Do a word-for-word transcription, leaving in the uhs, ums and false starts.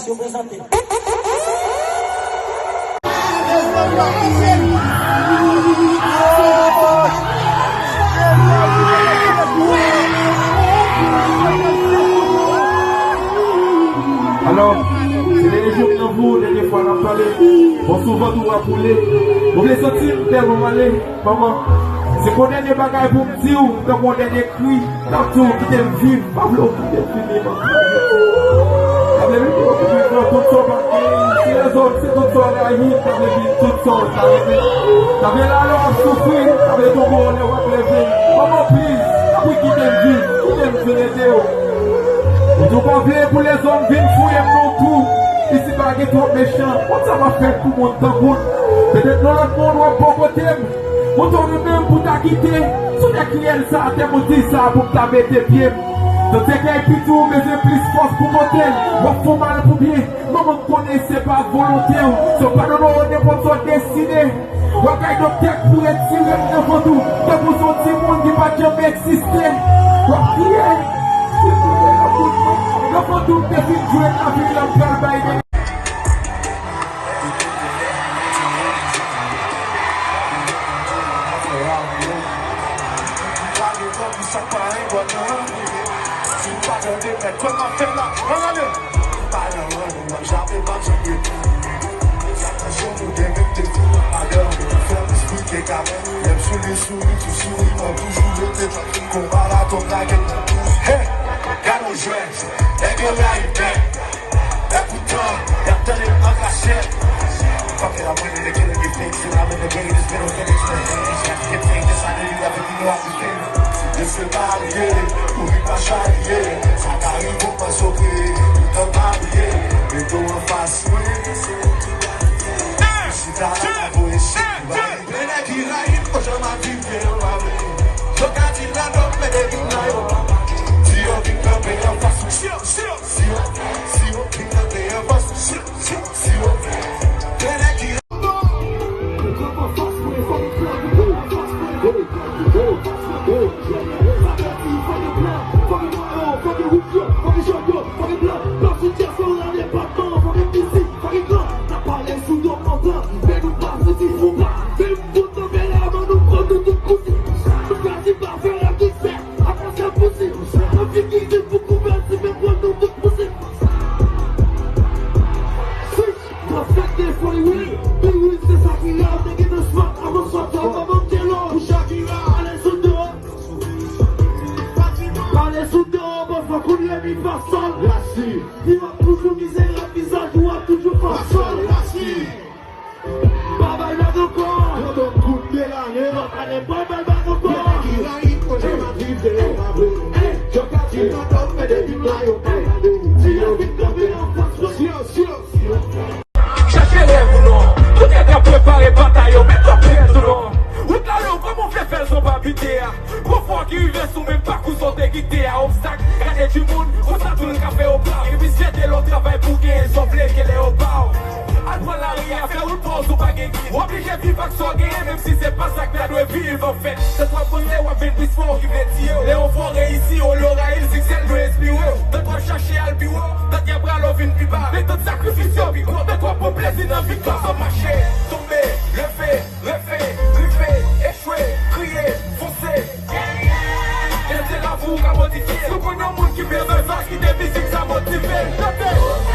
Yo prezante. Alò, se dènye jou m nan pou ou, dènye fwa n ap pale. Bon, souvan tou w ap woule. Ou vle santi m tèlman m ale, manman. Se pou dènye bagay pou m di w, tankou yon dènye kri, m ap di w kite m viv, pa vle w kite m fini, manman. Pa vle m kite w fini, pran tout sa w pa gen. Si lèzòm se tout sa w rayi, m pa vle vin tout sa w ta renmen. Ta vle la lè w ap soufri, ta vle tonbe w lè w ap leve. Manman, please, tanpri kite m viv, kite m vin ede w. Ou tou pa vle pou lèzòm vin fouye m nan twou. Isi pa gen twòp mechan, konn sa m ap fè pou moun tankou w. Petèt nan lòt mond w ap bò kote m. Mwen tou renmen m pou ta kite. Sou tè kriyèl sa atè mwen di sa pou m ta mete pye m. Nan tè kay piti w bezwen plis fòs pou monte l. W ap fè w mal pou byen. Manman m konnen se pa volonte w. So padone w nenpòt sa w deside. W ap kay doktè k pou retire m nan vant ou. Tankou se yon timoun ki pa t janm egziste. W ap kriye. Nan vant ou m te fin jwe lavi l ap pral bay de Hey, gade yon jwèt, nèg yo rayi nèt. Epoutan, y ap tande l an kachèt. Fuck it, I'm winning the killing, you fake shit. I'm in the game, it's been on finish. Can't take this, I know you love it, you know I can feel it. Mesye marye, kouri pa chalye. Sa ka rive w panse w kreye, poutan marye. Mete w anfas mwen. Chita la, la voye chita. Mwen nèg ki rayi m, kote m ap viv, gen yon mame. Yo ka di la dòm, men depi m la yo pa mande. Si yo vin kanpe anfas ou, si yo, si yo, si yo, si yo vin kanpe anfas ou, si yo, si yo, si yo. Gen nèg ki Pale sou do, bon, fò kounye mi fa sòl. Rasi. Pi w ap toujou mizerab, vizaj ou ap toujou fa sòl. Rasi. Pa bay blag ankò. Yo donk kout de lane. Yo pale pa bay blag ankò. Yo ki rayi kote m ap viv deyò pa vre. Yo ka di m nan dòm, men depi m la yo pa gade. Di yo vin kanpe anfas mwen. Syo, syo, syo. Chache rèv ou non. Tout nèg ap prepare batay yo, men pa pèdi non. Wout la long kòman w vle fè l san pa bite a. Gwo fò ki rive sou men pakou sa w te kite a. Obstak, gade timoun, konsa tou l ka fè yo plave. Epi syete lòt travay pou genyen sa w vle ke lè yo ba w. Al pran lari a, fè wout pa w si w pa gen gid. W oblije viv ak sa w genyen, menm si se pa sa k ta dwe viv anfèt. Tèt w ap branle, w ap vin plis fò ki vle tiye w. Lè yon fwa w reyisi, olye w rayi l, siksè l dwe enspire w. Tan w ap chache al pi wo, tan y ap rale w vin pi ba. Men tan sakrifis yo pi gwo, tan w ap pran plezi nan viktwa. Sa mache, tonbe, leve, reve, rive, echwe, kriye, fonse. Gen de lavi w ka modifye. Si w konn yon moun ki bezwen fòs, kite mizik sa motive l. Tande!